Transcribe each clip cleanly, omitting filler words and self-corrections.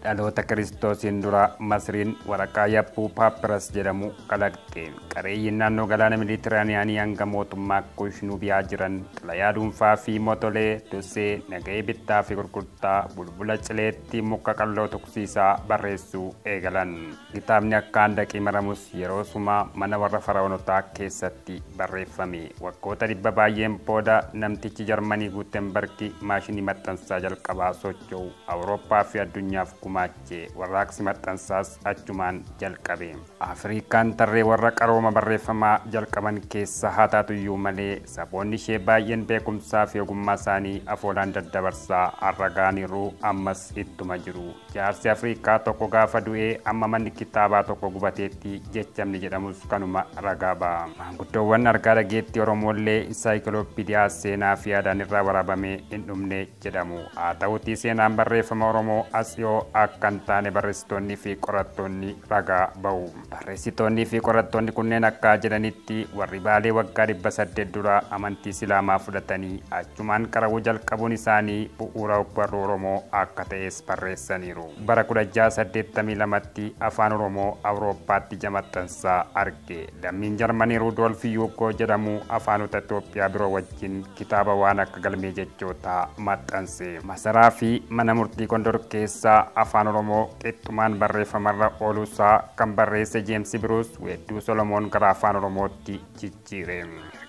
Dhaloota Kiristoosiin dura Masriin waraqaa yabbuu paappiras jedhamu kalaqxe. Qareeyyiin naannoo galaana Meeditiraaniyaanii hanga mootummaa Kuush Nuubiyaa jiran xalayaa dhuunfaa fi motolee dosee nagahee bittaa fi gurgurtaa bulbula cileetti muka qalloo tuqsiisaa barreessuu eegalan. Kitaabni akka handaqii maramus yeroo sumaa mana warra fara'oonotaa keessatti barreeffame. Waggoota dhibba baay'een booda namtichi Jarmanii Guutenberg maashinii maxxansaa jalqabaa socho'u Awurooppaa fi addunyaaf gumaache. Warraaqsi maxxansaas achumaan jalqabe. Afrikaan tarree warra qarooma barreeffamaa jalqaban keessa haa taatu iyyuu malee saboonni ishee baay'een beekumsaa fi ogummaa isaanii afoolaan daddabarsaa har'a ga'aniiru, ammas ittuma jiru. Jaarsi Afrikaa tokko gaafa du'ee amma manni kitaabaa tokko gubateetti jechamni jedhamus kanuma ragaa ba'a. Maanguddoowwan argaa dhageettii Oromoollee insaayikilooppiidiyaa seenaa fi aadaan irraa waraabamee hin dhumne jedhamu. Haa ta'utii seenaan barreeffama Oromoo as dhiyoo akka hin taane barreessitoonni fi qorattoonni ragaa ba'u. Barreessitoonni fi qorattoonni kunneen akka jedhanitti warri Baalee waggaa 800 dura amantii Islaamaa fudhatanii achumaan qarawuu jalqabuun isaanii bu'uura ogbarruu Oromoo akka ta'es barreessaniiru. Bara 1682tti afaan Oromoo Awurooppaatti ija maxxansaa arge. Lammiin Jarmanii Ruudolf Yuukoo jedhamu afaanota Itoophiyaa biroo wajjin kitaaba waan akka galmee jechootaa maxxanse. Masaraa fi mana murtii Gondor keessaa afaan Oromoo qixxumaan barreeffamarra ooluusaa kan barreesse Jeemsi Biruus weedduu Solomoon gara afaan Oromootti jijjiire.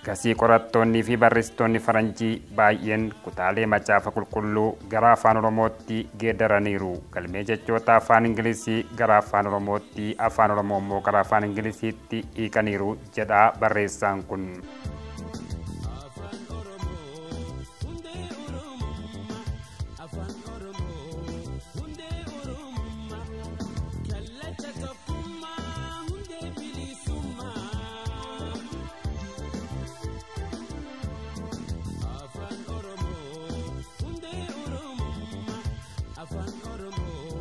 Ergasii qorattoonnii fi barreessitoonni Faranjii baay'een kutaalee macaafa qulqulluu gara afaan Oromootti geeddaraniiru. Galmee jechoota afaan Ingilizii gara afaan Oromootti, afaan Oromoo immoo gara afaan Ingiliziitti hiikaniiru jedha barreessaan kun. Afaan Oromoo hundee Oromummaa, Afaan Oromoo hundee Oromummaa, kallacha tokkummaa hundee bilisummaa. Afaan Oromoo hundee Oromummaa, Afaan Oromoo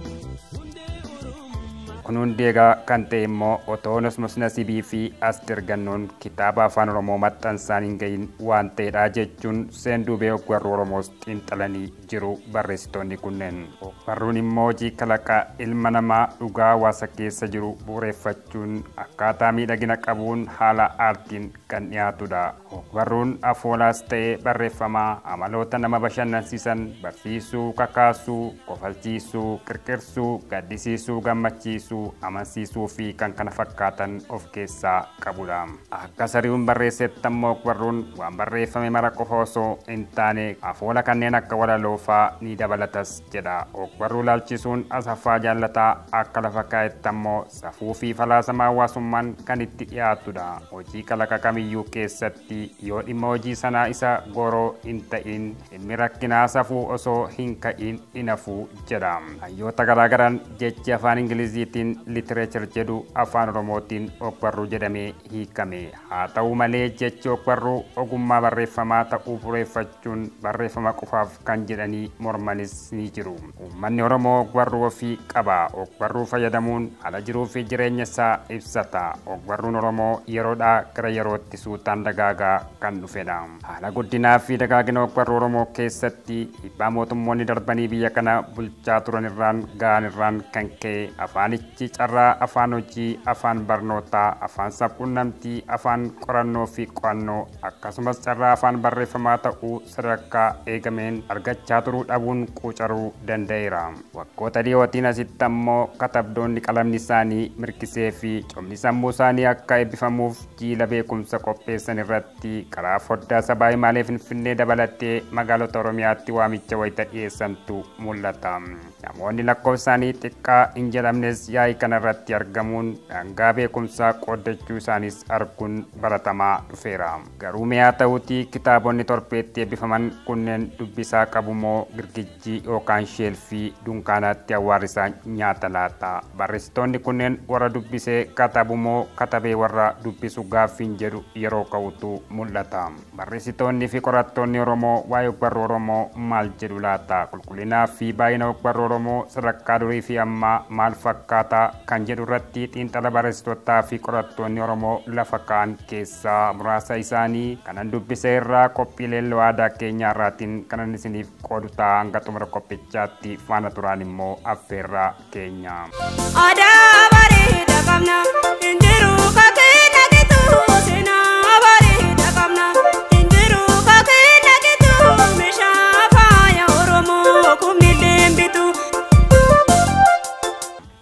hundee Oromummaa. Kun hundi egaa kan ta'e immoo otoo Onesmos Nasibii fi Asteer Gannoon kitaaba afaan Oromoo maxxansaan hin gahin waan ta'edha jechuun seenduubee ogbarruu Oromoos xiinxalanii jiru barreessitoonni kunneen. Ogbarruun immoo hojii kalaqa ilma namaa dhugaa hawaasa keessa jiru bu'uureffachuun akkaataa miidhagina qabuun haala aartiin kan dhiyaatudha. Ogbarruun afoolaas ta'ee barreeffamaa amaloota nama bashannansiisan barsiisuu, kakaasuu, kofalchiisuu, qirqirsuu, gaddisiisuu, gammachiisuu, amansiisuu fi kan kana fakkaatan of keessaa qabudha. Akka Sariiwwan barreessetti ammoo ogbarruun waan barreeffame mara qofa osoo hin taane afoola kanneen akka walaloo fa'aa ni dabalatas jedha. Ogbarruu ilaalchisuun Asaffaa Jaallataa akka lafa kaa'etti ammoo safuu fi falaasama hawaasummaan kan itti dhiyaatudha. Hojii kalaqa kamiyyuu keessatti yoo dhimma hojii sanaa isa goroo hin ta'in dhimmi rakkinaa safuu osoo hin ka'in hin hafu jedha. Hayyoota garaagaraan jechi afaan Ingiliziitiin literature jedhu afaan Oromootiin ogbarruu jedhamee hiikame. Haa ta'u malee jechi ogbarruu ogummaa barreeffamaa ta'uu bu'uureffachuun barreeffama qofaaf kan jedhanii mormanis ni jiru. Uummanni Oromoo ogbarruu ofii qaba. Ogbarruu fayyadamuun haala jiruu fi jireenya isaa ibsata. Ogbarruun Oromoo yeroodhaa gara yerootti suutaan dagaagaa kan dhufedha. Haala guddinaa fi dagaagina ogbarruu Oromoo keessatti dhiibbaa mootummoonni darbanii biyya kana bulchaa turan irraan ga'an irraan kan ka'e afaanichi carraa afaan hojii, afaan barnootaa, afaan sabquunnamtii, afaan qorannoo fi qo'annoo akkasumas carraa afaan barreeffamaa ta'uu sadarkaa eegameen argachaa turuu dhabuun quucaruu danda'eera. Waggoota dhiyootiin asitti ammoo katabdoonni qalamni isaanii mirkisee fi cimni sammuu isaanii akka eebbifamuuf jiila beekumsa qopheessan irratti karaa foddaa sabaa himaalee Finfinnee dabalatee magaalota Oromiyaatti waamicha wayita dhiyeessantu mul'ata. Namoonni lakkoofsa isaanii xiqqaa hin jedhamnes yaa'ii kanarratti argamuun dhangaa beekumsaa qooddachuu isaanis arguun baratamaa dhufeera. Garuu mi'aa ta'uutii kitaabonni torbeetti eebbifaman kunneen dubbisaa qabu moo girgijjii yookaan sheelfii dunkaanaatti awwaarrisaa nyaata laata? Barreessitoonni kunneen warra dubbisee katabu moo katabee warra dubbisu gaaffiin jedhu yeroo ka'utu mul'ata. Barreessitoonni fi qorattoonni Oromoo waa'ee ogbarruu Oromoo maal jedhu laata? Qulqullinaa fi baay'ina ogbarruu Oromoo sadarkaa durii fi ammaa maal fakkaata? fakkaata kan jedhu irratti xiinxala barreessitootaa fi qorattoonni Oromoo lafa kaa'an keessaa muraasa isaanii kanan dubbise irraa qophiilee aadaa keenyaa irraatiin kanan isiniif qoodu ta'a. Hanga xumura qophichaatti faana turaan immoo affeerraa keenya. Aadaa bareeda qabna hin jiru kakee nagitu seenaa bareeda qabna hin jiru kakee nagitu meeshaa faaya Oromoo kumnillee bitu.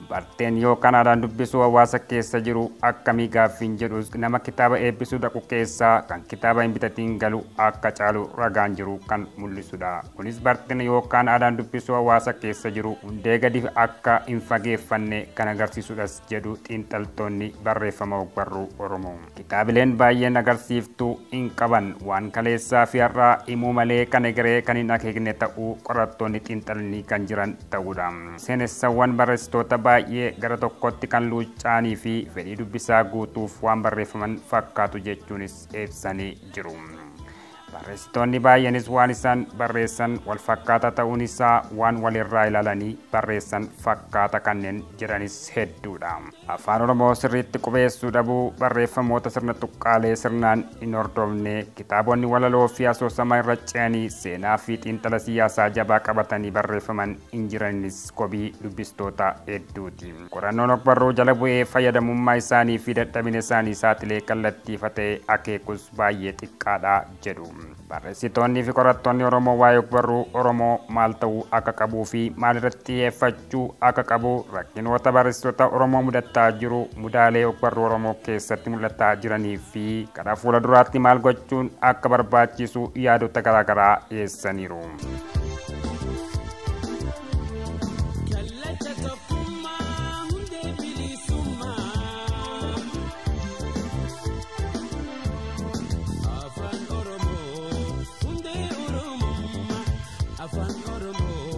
Barteen yookaan aadaan dubbisuu hawaasa keessa jiru akkamii gaaffiin jedhus nama kitaaba eebbisuu dhaqu keessaa kan kitaaba hin bitatiin galu akka caalu ragaan jiru kan mul'isudha. Kunis barteen yookaan aadaan dubbisuu hawaasa keessa jiru hundee gadi akka hin fageeffanne kan agarsiisudhas jedhu xiinxaltoonni barreeffama ogbarruu Oromoo. Kitaabileen baay'een agarsiiftuu hin qaban waan kaleessaa fi har'aa himuu malee kan egeree kan hin akeekne ta'uu qorattoonni xiinxalanii kan jiran ta'udha. Seenessawwan barreessitoota baay'ee gara tokkotti kan luucaanii fi fedhii dubbisaa guutuuf waan barreeffaman fakkaatu jechuunis ibsanii jiru. Barreessitoonni baay'eenis waan isaan barreessan wal fakkaataa ta'uun isaa waan walirraa ilaalanii barreessan fakkaata kanneen jedhanis hedduudha. Afaan Oromoo sirriitti qubeessuu dhabuu, barreeffamoota sirna tuqqaalee sirnaan hin hordofne, kitaabonni walaloo fi asoosama irra ce'anii seenaa fi xiinxala siyaasaa jabaa qabatanii barreeffaman hin jiranis kobii dubbistoota hedduuti. Qorannoon ogbarruu jala bu'ee fayyadamummaa isaanii fi dadhabina isaanii saaxilee kallattiifa ta'e akeekus baay'ee xiqqaadha jedhu. Barreessitoonni fi qorattoonni Oromoo waa'ee ogbarruu Oromoo maal ta'uu akka qabuu fi maal irratti xiyyeeffachuu akka qabu rakkinoota barreessitoota Oromoo mudataa jiru, mudaalee ogbarruu Oromoo keessatti mul'ataa jiranii fi gara fuula duraatti maal gochuun akka barbaachisu yaadota garaagaraa dhiyeessaniiru. Kallacha tokkummaa hundee bilisummaa. Afaan Oromoo hundee Oromummaa. Afaan Oromoo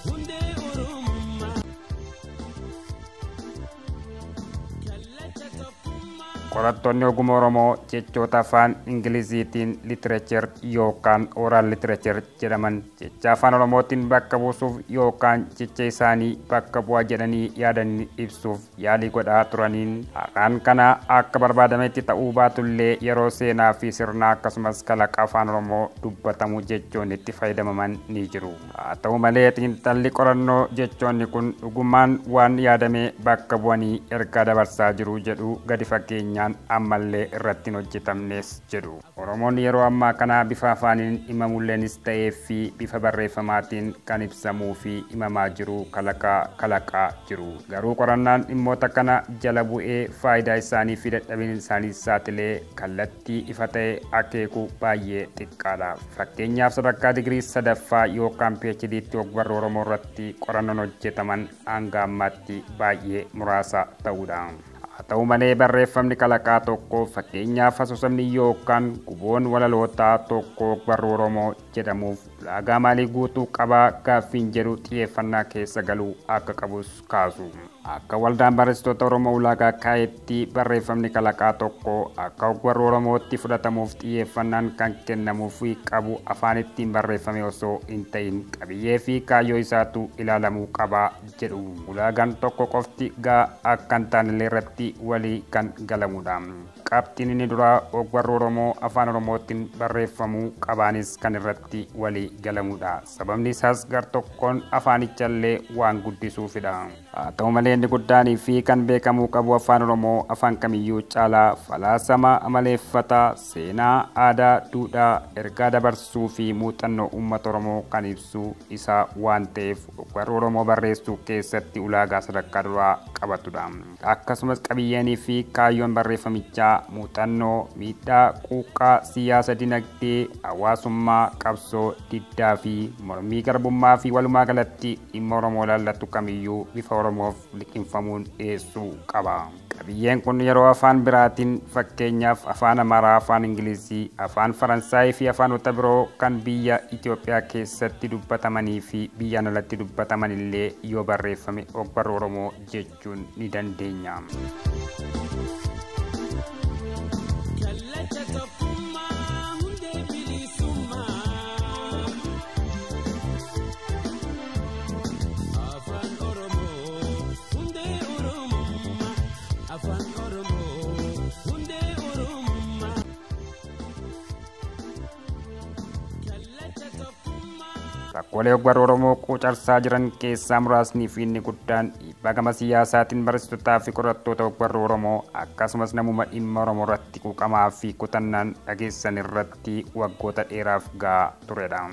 hundee Oromummaa. Kallacha tokkummaa. Qorattoonni ogummaa Oromoo jechoota afaan Ingiliziitiin literature yookaan oral literature jedhaman jecha afaan Oromootiin bakka buusuuf yookaan jecha isaanii bakka bu'a jedhanii yaadanii ibsuuf yaalii godhaa turaniin har'aan kana akka barbaadametti ta'uu baatullee yeroo seenaa fi sirnaa akkasumas kalaqa afaan Oromoo dubbatamu jechoonni itti fayyadamaman ni jiru. Haa ta'u malee xiinxalli qorannoo jechoonni kun dhugumaan waan yaadame bakka bu'anii ergaa dabarsaa jiru jedhu gadi fageenyaan ammallee irratti hin hojjetamnes jedhu. Oromoon yeroo ammaa kana bifa afaaniin himamulleenis ta'ee fi bifa barreeffamaatiin kan ibsamuu fi himamaa jiru kalaqaa jiru. Garuu qorannaan dhimmoota kana jala bu'ee faayidaa isaanii fi dadhabina isaanii saaxilee kallattii ifa ta'e akeeku baay'ee xiqqaadha. Fakkeenyaaf sadarkaa digirii sadaffaa yookaan PhD'tti ogbarruu Oromoo irratti qorannoon hojjetaman hanga ammaatti baay'ee muraasa ta'udha. Haa ta'u malee barreeffamni kalaqaa tokko fakkeenyaaf asoosamni yookaan guboon walalootaa tokko ogbarruu Oromoo jedhamuuf ulaagaa maalii guutuu qabaa gaaffiin jedhu xiyyeeffannaa keessa galuu akka qabus kaasu. Akka waldaan barreessitoota Oromoo ulaagaa kaa'etti barreeffamni kalaqaa tokko akka ogbarruu Oromootti fudhatamuuf xiyyeeffannaan kan kennamuuf qabu afaan ittiin barreeffame osoo hin ta'in qabiyyee fi kaayyoo isaatu ilaalamuu qaba jedhu. Ulaagaan tokko qofti gaa akka hin taanellee irratti walii kan galamudha. Qabxiin inni duraa ogbarruu Oromoo afaan Oromootiin barreeffamuu qabaanis kan irratti walii galamudha. Sababni isaas gar-tokkoon afaanichallee waan guddisuufidha. Haa ta'u malee inni guddaanii fi kan beekamuu qabu afaan Oromoo afaan kamiyyuu caalaa falaasama amaleeffataa, seenaa, aadaa, duudhaa, ergaa dabarsuu fi muuxannoo uummata Oromoo kan ibsu isaa waan ta'eef ogbarruu Oromoo barreessuu keessatti ulaagaa sadarkaa duraa qabatudha. Akkasumas qabiyyeenii fi kaayyoon barreeffamichaa muuxannoo, miidhaa, quuqqaa, siyaasa, dinagdee, hawaasummaa, qabsoo, diddaa fi mormii garbummaa fi walumaa galatti dhimma Oromoo ilaallatu kamiyyuu bifa Oromoof liqimfamuun dhiyeessuu qaba. Qabiyyeen kun yeroo afaan biraatiin fakkeenyaaf afaan Amaaraa, afaan Ingilizii, afaan Faransaayii fi afaanota biroo kan biyya Itoophiyaa keessatti dubbatamanii fi biyyaan alatti dubbataman illee yoo barreeffame ogbarruu Oromoo jechuun ni dandeenya. Kallacha tokkummaa hundee bilisummaa. Afaan Oromoo hundee Rakkoolee ogbarruu Oromoo quucarsaa jiran keessaa muraasni fi inni guddaan dhiibbaa gama siyaasaatiin barsiisotaa fi qorattoota ogbarruu Oromoo akkasumas namuma dhimma Oromoo irratti quuqamaa fi kutannaan dhageessan irratti waggoota dheeraaf gahaa turedha.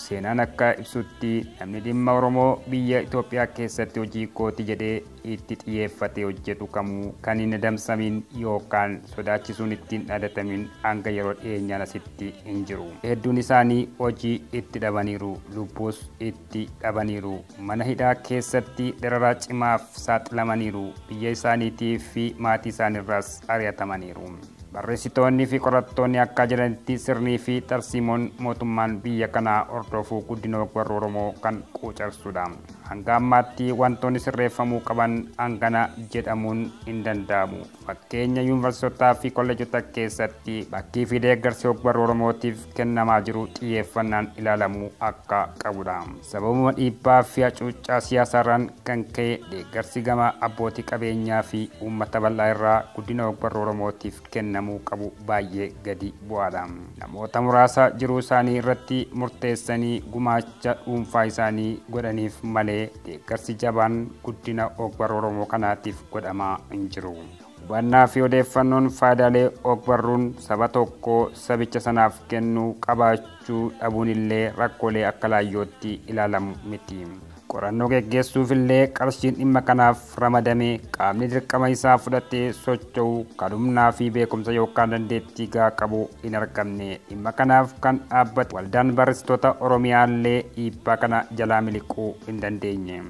Seenaan akka ibsutti namni dhimma Oromoo biyya Itoophiyaa keessatti hojii kooti jedhee itti xiyyeeffatee hojjetu kamuu kan hin adamsamin yookaan sodaachisuun ittiin dhaadatamin hanga yeroo dhiyeenyaan asitti hin jiru. Hedduun isaanii hojii itti dhabaniiru, lubbuus itti dhabaniiru, mana hidhaa keessatti dararaa cimaaf saaxilamaniiru, biyya isaaniitii fi maatii isaaniirraas ari'atamaniiru. Barreessitoonni fi qorattoonni akka jedhanitti sirnii fi tarsiimoon mootummaan biyya kanaa hordofuu guddina ogbarruu Oromoo kan quucarsudha. Hanga ammaatti wantoonni sirreeffamuu qaban hangana jedhamuun hin danda'amu. Fakkeenya yuunivarsiitotaa fi kolleejota keessatti bakkii fi deeggarsi ogbarruu Oromootiif kennamaa jiru xiyyeeffannaan ilaalamuu akka qabudha. Sababuma dhiibbaa fi hacuuccaa siyaasaarraan kan ka'e deeggarsi gama abbootii qabeenyaa fi uummata bal'aa irraa guddina ogbarruu Oromootiif kennamuu qabu baay'ee gadi bu'aadha. Namoota muraasa jiruu isaanii irratti murteessanii gumaacha dhuunfaa isaanii godhaniif malee deeggarsi jabaan guddina ogbarruu Oromoo kanaatiif godhamaa hin jiru. Hubannaa fi odeeffannoon faayidaalee ogbarruun saba tokkoo sabicha sanaaf kennu qabaachuu dhabuun illee rakkoolee akka laayyootti ilaalamu miti. Qorannoo geggeessuuf illee qarshiin dhimma kanaaf ramadame qaamni dirqama isaa fudhatee socho'u kan humnaa fi beekumsa yookaan dandeettii gahaa qabu hin argamne. Dhimma kanaaf kan dhaabbate waldaan barreessitoota Oromiyaa illee dhiibbaa kana jalaa miliquu hin dandeenye.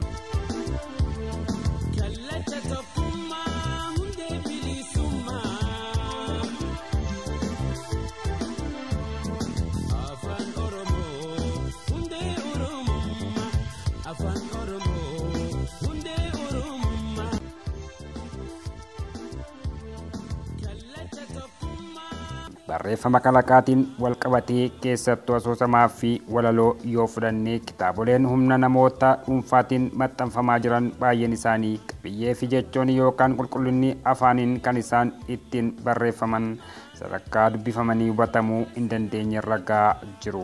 Kallacha tokkummaa hundee bilisummaa. Afaan Oromoo hundee Oromummaa. Afaan Oromoo hundee Oromummaa. Kallacha tokkummaa. Barreeffama kalaqaatiin wal qabatee keessattuu asoosamaa fi walaloo yoo fudhannee kitaaboleen humna namoota dhuunfaatiin maxxanfamaa jiran baay'een isaanii qabiyyee fi jechoonni yookaan qulqullinni afaaniin kan isaan ittiin barreeffaman sadarkaa dubbifamanii hubatamuu hin dandeenye irra gahaa jiru.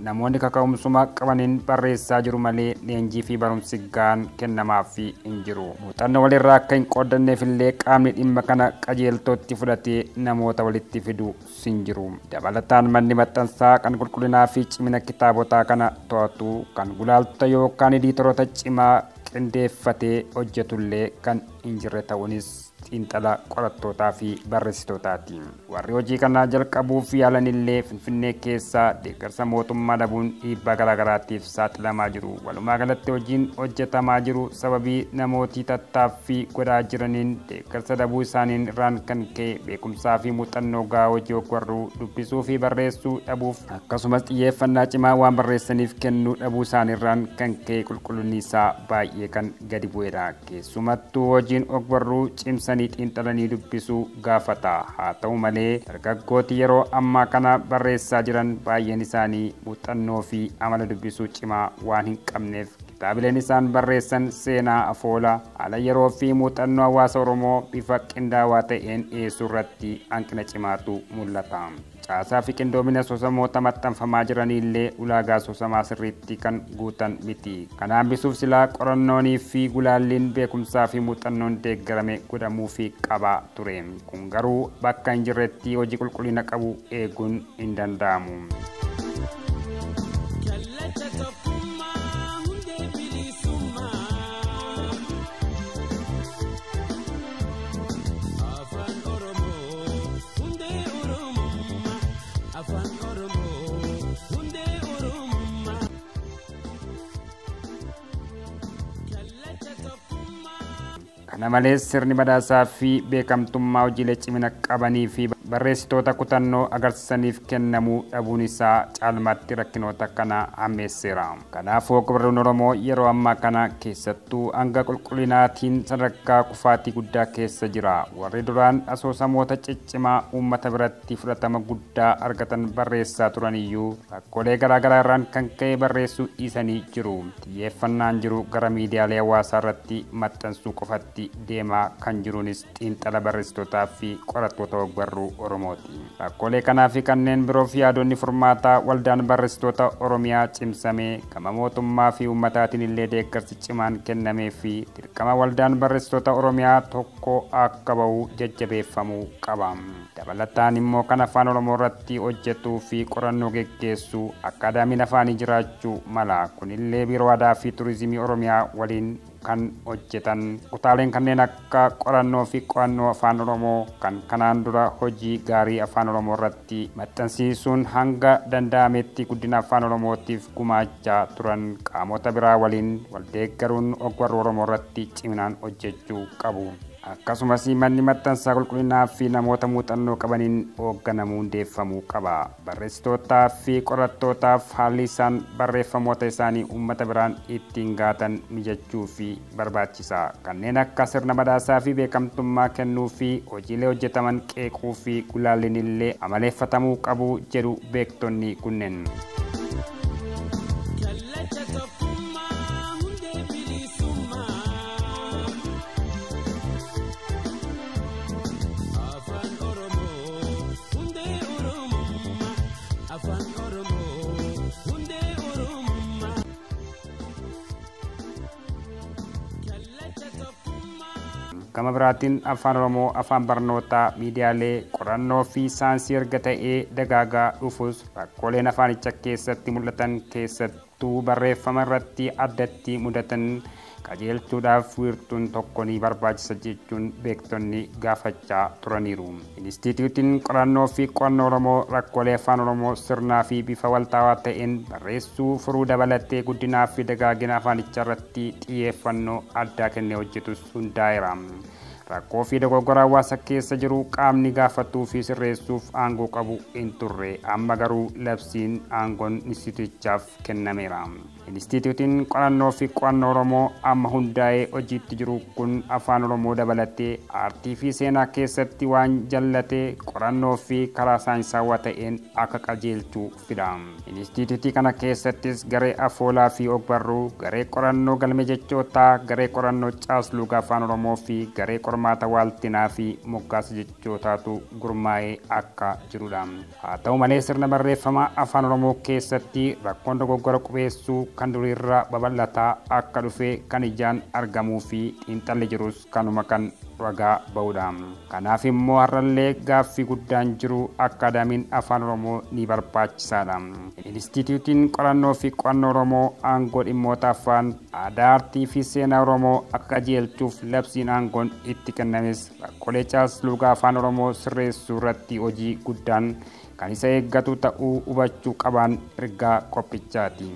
Namoonni kaka'umsuma qabaniin barreessaa jiru malee leenjii fi barumsi gahaan kennamaaf hin jiru. Muuxannoo walirraa akka hin qooddanneef illee qaamni dhimma kana qajeeltootti fudhatee namoota walitti fidu hin jiru. Dabalataan manni maxxansaa kan qulqullinaa fi cimina kitaabotaa kana to'atu kan gulaaltota yookaan ediitoroota cimaa qindeeffatee hojjetullee kan hin jirre ta'uunis xiinxala qorattootaa fi barreessitootaati. Warri hojii kana jalqabuuf yaalan illee Finfinnee keessaa deeggarsa mootummaa dhabuun dhiibbaa garaagaraatiif saaxilamaa jiru. Walumaa galatti hojiin hojjetamaa jiru sababii namootii tattaaffii godhaa jiraniin deeggarsa dhabuu isaaniin irraan kan ka'e beekumsaa fi muuxannoo gahaa hojii ogbarruu dubbisuu fi barreessuu dhabuuf akkasumas xiyyeeffannaa cimaa waan barreessaniif kennuu dhabuu isaaniirraan kan ka'e qulqullinni isaa baay'ee kan gadi bu'edha. Keessumattuu hojiin ogbarruu cimsanii xiinxalanii dubbisuu gaafata. Haa ta'u malee dargaggooti yeroo ammaa kana barreessaa jiran baay'een isaanii muuxannoo fi amala dubbisuu cimaa waan hin qabneef kitaabileen isaan barreessan seenaa afoola haala yeroo fi muuxannoo hawaasa Oromoo bifa qindaawaa ta'een dhiyeessuu irratti hanqina cimaatu mul'ata. Caasaa fi qindoomina asoosamoota maxxanfamaa jiranii illee ulaagaa asoosamaa sirriitti kan guutan miti. Kana hambisuuf silaa qorannoonii fi gulaalliin beekumsaa fi muuxannoon deeggarame godhamuufii qaba ture. Kun garuu bakka hin jirretti hojii qulqullina qabu eeguun hin danda'amu. Kallacha tokkummaa hundee bilisummaa. Afaan Oromoo hundee Oromummaa. Afaan Oromoo hundee Oromummaa. Kallacha tokkummaa. Kana malees sirni badhaasaa fi beekamtummaa hojiilee cimina qabanii fi barreessitoota kutannoo agarsiisaniif kennamuu dhabuun isaa caalmaatti rakkinoota kana hammeesseera. Kanaafuu ogbarruun Oromoo yeroo ammaa kana keessattuu hanga qulqullinaatiin sadarkaa kufaatii guddaa keessa jira. Warri duraan asoosamoota ciccimaa uummata biratti fudhatama guddaa argatan barreessaa turan iyyuu rakkoolee garaagaraa irraan kan ka'e barreessuu dhiisanii jiru. Xiyyeeffannaan jiru gara miidiyaalee hawaasaa irratti maxxansuu qofatti deemaa kan jiruunis xiinxala barreessitootaa fi qorattoota ogbarruu Oromooti. Rakkoolee kanaa fi kanneen biroof yaadonni furmaataa waldaan barreessitoota Oromiyaa cimsamee gama mootummaa fi uummataatiin illee deeggarsi cimaan kennamee fi dirqama waldaan barreessitoota Oromiyaa tokko akka bahu jajjabeeffamuu qaba. Dabalataan immoo kan afaan Oromoo irratti hojjetuu fi qorannoo geggeessu akkaadaamiin afaanii jiraachuu mala. Kunillee biiroo aadaa fi turizimii Oromiyaa waliin kan hojjetan kutaaleen kanneen akka qorannoo fi qo'annoo afaan Oromoo kan kanaan dura hojii gaarii afaan Oromoo irratti maxxansiisuun hanga danda'ametti guddina afaan Oromootiif gumaachaa turan qaamota biraa waliin waldeeggaruun ogbarruu Oromoo irratti ciminaan hojjechuu qabu. Akkasumas manni maxxansaa qulqullinaa fi namoota muuxannoo qabaniin hoogganamuu hundeeffamuu qaba. Barreessitootaa fi qorattootaaf haalli isaan barreeffamoota isaanii uummata biraan ittiin gaatan mijachuu fi barbaachisa. Kanneen akka sirna badhaasaa fi beekamtummaa kennuu fi hojiilee hojjetaman qeequu fi gulaalliin illee amaleeffatamuu qabu jedhu beektonni kunneen. Kallacha tokkummaa hundee bilisummaa. Afaan Oromoo hundee Oromummaa. Afaan Oromoo hundee Oromummaa. Kallacha tokkummaa. Gama biraatiin afaan Oromoo afaan barnootaa miidiyaalee qorannoo fi saayinsii erga ta'ee dagaagaa dhufus rakkooleen afaanicha keessatti mul'atan keessattuu barreeffama irratti addatti mudatan qajeelchuudhaaf wiirtuun tokko ni barbaachisa jechuun beektonni gaafachaa turaniiru. Inistituutiin qorannoo fi qo'annoo Oromoo rakkoolee afaan Oromoo sirnaa fi bifa waltaawaa ta'een barreessuu furuu dabalatee guddinaa fi dagaagina afaanichaa irratti xiyyeeffannoo addaa kennee hojjetus hundaa'eera. Rakkoo fi dogoggora hawaasa keessa jiru qaamni gaafatuu fi sirreessuuf aangoo qabu hin turre. Amma garuu labsiin aangoon inistituutichaaf kennameera. Inistituutiin qorannoo fi qo'annoo Oromoo amma hundaa'ee hojiitti jiru kun afaan Oromoo dabalatee aartii fi seenaa keessatti waan jallate qorannoo fi karaa saayinsawaa ta'een akka qajeelchuu fida. Inistituutii kana keessattis garee afoolaa fi ogbarruu, garee qorannoo galme jechootaa, garee qorannoo caasluuga afaan Oromoo fi garee qormaata waaltinaa fi moggaasa jechootaatu gurmaa'ee akka jirudha. Haa ta'u malee sirna barreeffama afaan Oromoo keessatti rakkoon dogoggora qubeessuu kan duriirraa babal'ataa akka dhufe kan ijaan argamuu fi xiinxalli jirus kanuma kan ragaa ba'udha. Kanaaf immoo har'allee gaaffii guddaan jiru akkaadaamiin afaan Oromoo ni barbaachisaadha. Inistituutiin qorannoo fi qo'annoo Oromoo aangoo dhimmoota afaan aadaa aartii fi seenaa Oromoo akka qajeelchuuf labsiin aangoon itti kennames rakkoolee caasluugaa afaan Oromoo sirreessuu irratti hojii guddaan kan isa eeggatu ta'uu hubachuu qabaan ergaa qophichaati.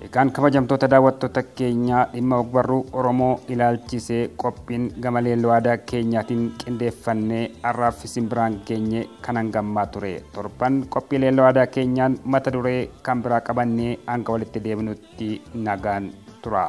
Egaan kabajamtoota daawwattoota keenyaa dhimma ogbarruu Oromoo ilaalchisee qophiin gama leelloo aadaa keenyaatiin qindeeffannee har'aaf isin biraan geenye kan hangammaa ture. Torban qophii leelloo aadaa keenyaan mata duree kan biraa qabannee hanga walitti deebinutti nagaan tura.